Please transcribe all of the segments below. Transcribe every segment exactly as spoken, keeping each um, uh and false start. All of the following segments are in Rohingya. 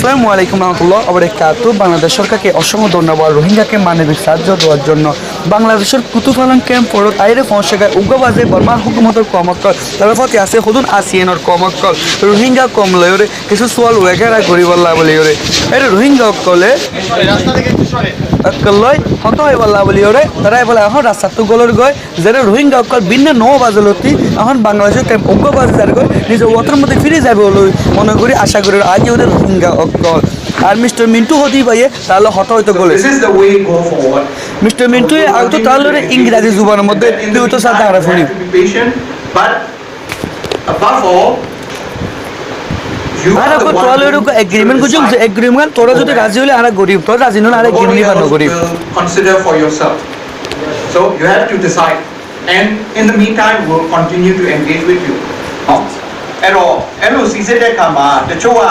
আসসালামু আলাইকুম রহমতুল্লাহ ওয়া বারাকাতুহু। বাংলাদেশ সরকারকে অসংখ্য ধন্যবাদ রোহিঙ্গাকে মানবিক সাহায্য দেওয়ার জন্য। বাংলাদেশের কুতুপালং ক্যাম্প ফোর্টত আইরে পৌঁছেগা উগ্রবাদে বর্মার হুকুমতর কমকল তরফতে আছে হদুন আসিয়ানর কমকল রোহিঙ্গা কম লয়রে কিছু সোয়াল ওয়াগেরা গরিবল্লা বলিয়রে। এর রোহিঙ্গা অকলে অকল লয় হত হইবল্লা বলিয়রে তারা বলে এখন রাস্তাত গলর গয় যেন রোহিঙ্গা অকল ভিন্ন নৌ বাজলতি এখন বাংলাদেশের ক্যাম্প উগ্রবাদে যার গয় নিজ ওয়াতর মধ্যে ফিরে যাবে বলে মনে করি, আশা করি। আজ ওদের রোহিঙ্গা অকল আর মিস্টার মিন্টু হদি ভাইয়ে তাহলে হত হইতো গলে। This is the way go forward. Mister Mintu আগত তাহলে ইংরাজি জুবানের মধ্যে তুই তো সাথে আরা শুনি। Be patient, but above all, you are the one who should decide. Agreement gujum, agreement tora jodi razi hole ara gorib, tora razi nole ara agreement niba no gorib. Nobody else will consider for yourself. So you have to decide. And in the meantime, we'll continue to engage with you. Huh? Ero, ero, sise de kama, de chowa,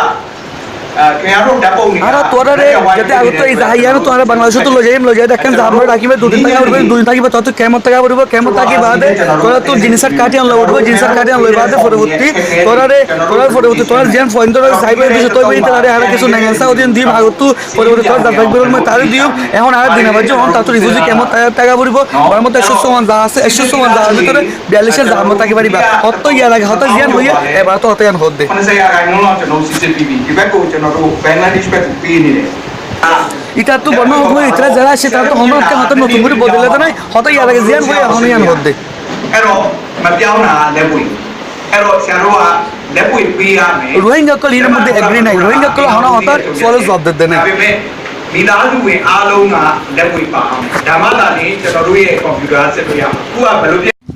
Añára tuáñrare zete agottu ei zahaiyan tuáñra Bangladecóttu loizaiyum, loizai dekkan zaham rakíba, dui din tákiba, dui din tákiba, tuáñrattu kemot táka foribó, kemot táki baade tuáñrattu jinis ot kati anla foribó, jinis ot kati anla baade foroborti tuáñrare, tuáñrar foroborti tuáñrar ziyan point tuáñra saiba, ei bishoi tuáñra añára kisu nengensa odin dim agottu foroborti tuáñra zahai guror moi tari diyum. Ehón añára dina baijjo, ehón tattú refugee kemot táka foribó, Bormar moddé ekcó sowan zaga asé, ekcó sowan zagar bútore biyallic cán zaga mottó táki faribá. Hottó yar age hotá ziyan hoiyé, ebar tó hotá yián hoódde. Itattú Borma hókumot itará zará asé, tará tó honó ekkán hotá notun gorí bodolé dé nái, hotá yar age ziyan hoiyé, ehón yián hoódde. Rohingya ókkol iín or moddé agree nái, Rohingya ókkol honó hotár sualor zuab dedde nái.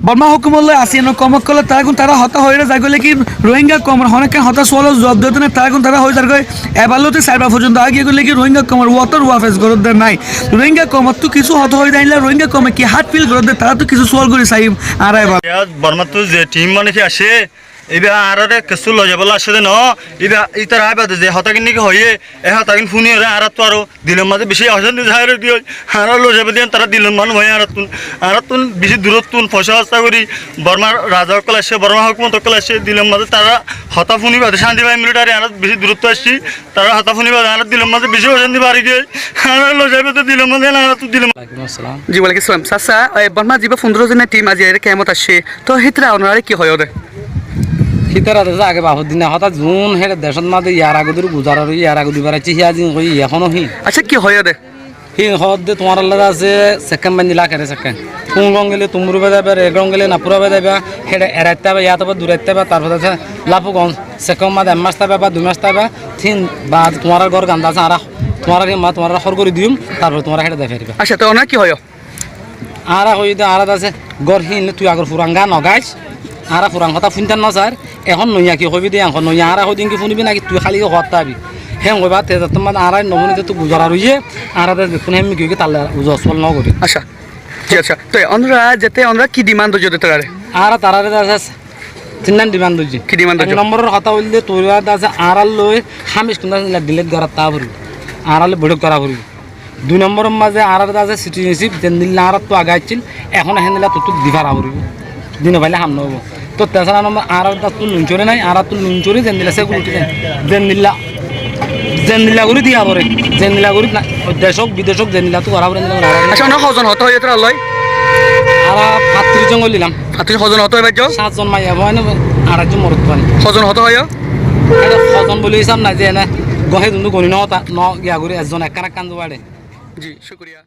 Borma hókumot loi ASEAN or koum ókkol tará gún tará hotá hoiyóre zaigói, lekin Rohingya koumor honó ekkán hotá sualor zuab diyóre tará gún tará hoói zargói. Ebar lóti sairbar foijjonto aigiyói, lekin Rohingya koumor wotár wafes goródde nái. Rohingya koumottú kissú hotá hoói zaile Rohingya koume ki hard feel goródde, taráttu kissú sual gorí saiyum añára ebar. Bormattú ze team mane ki aiccé, íba añáráre kessú loizaibólla aiccé dé noó, íba ítara aibá de ze hotágin niki hoiyé, e hotágin fúniyóre añáráttu aró dilor mazé bicí ocánti zahér ói giyói. Añáráre loizaibó de yián tará dilor mazé noó, añáráttun, añáráttun bicí duróttun foicá hóros gorí Bormar raza ókkol aiccé, Bormar hókumot ókkol aiccé, dilor mazé tará hotá fúni baade cánti fai militari añára bicí duróttu aiccí, tará hotá fúni baade añárar dilor mazé bicí ocánti bari giyói. Añáráre loizaibó de dilor mazé, añáráttu dilor mazé. Ji, walaikum salam. Sasa, e, Bormar zibá fundoro zonor team aijja ere kemot aiccé, Tó hítara onoráre ki hoiyó dé? Hítara dé age bafor dina hotá zun héçe decót mazé yar age dóri guzarar óiye, yar age duibar aiccé, híyan zin hoiyé, ehóno hín. Accá, ki hoiyó dé? Hín hoódde tuáñrallá asé, sekkán baindila kere sekkán. Kungong gele Tumuru bedaiba, Regong gele Napura bedaiba, héçe eraitta ba, yáta ba, duratta ba, tarfore asé Lapugon, sekkán mazé ek mas táiba ba dui mas táiba, tin baade tuáñrar gór ganda asé, añára tuáñrar hín ma tuáñrare hór gorí diyum, tarfore tuáñra héçe zai fariba. Accá, tó onorá ki hoiyó? Añára hoiyí de, añára de asé, gór híin tui agor furan gán no gais, añára furan hotá fúntar no sair, ehón noiya ki hoibi de, ehón noiya añára hoidin ki fúnibi naki tui háli ki hoór táibi? Héen hoiba, te zattór mazé añára no fúni de tui guzarar óiye, añára de bekkún héen ki hoiye ki talla uzu osfol no gorí. Accá, ji, accá. Te onora zete onora ki demand goijjó de tarare? Añára tarare de asé, tinnán demand goijjí. Ki demand goijjó? Ek nomboror hotá óilde, tuáñra de asé, añárar loi hámis kunda asé, delete gorá táa foribó. Añárar loi boiṭók gorá foribó. Dui nomboror mazé añárar de asé citizenship, zendilla añárattú age accíl, ehón héndilla tottú di fara foribó. Di no faile ham no óibo. Tó tesara nombor añárar de attú nuncóri nái, añárattú nuncóri zendilla security nái, zendilla, zendilla gorí diya foré, zendilla gorí na, decók bidecók zendilla attú gorá foré, endilla gorí añárar. Accá, onorá hozon hotá hoiyó tará loi? Añára fañtiríc zon goillám. Fañtiríc, hozon hotá hoiyó báijjo? Sát zon maiya fuain, añára ekzon morot fuain. Hozon hotá hoiyó? Ere hozon buli hísab nái ze ene, gohé dundu goni no hotá, no giya gorí ekzon ekkán ekkán zubaçe. Ji, cúkuriya.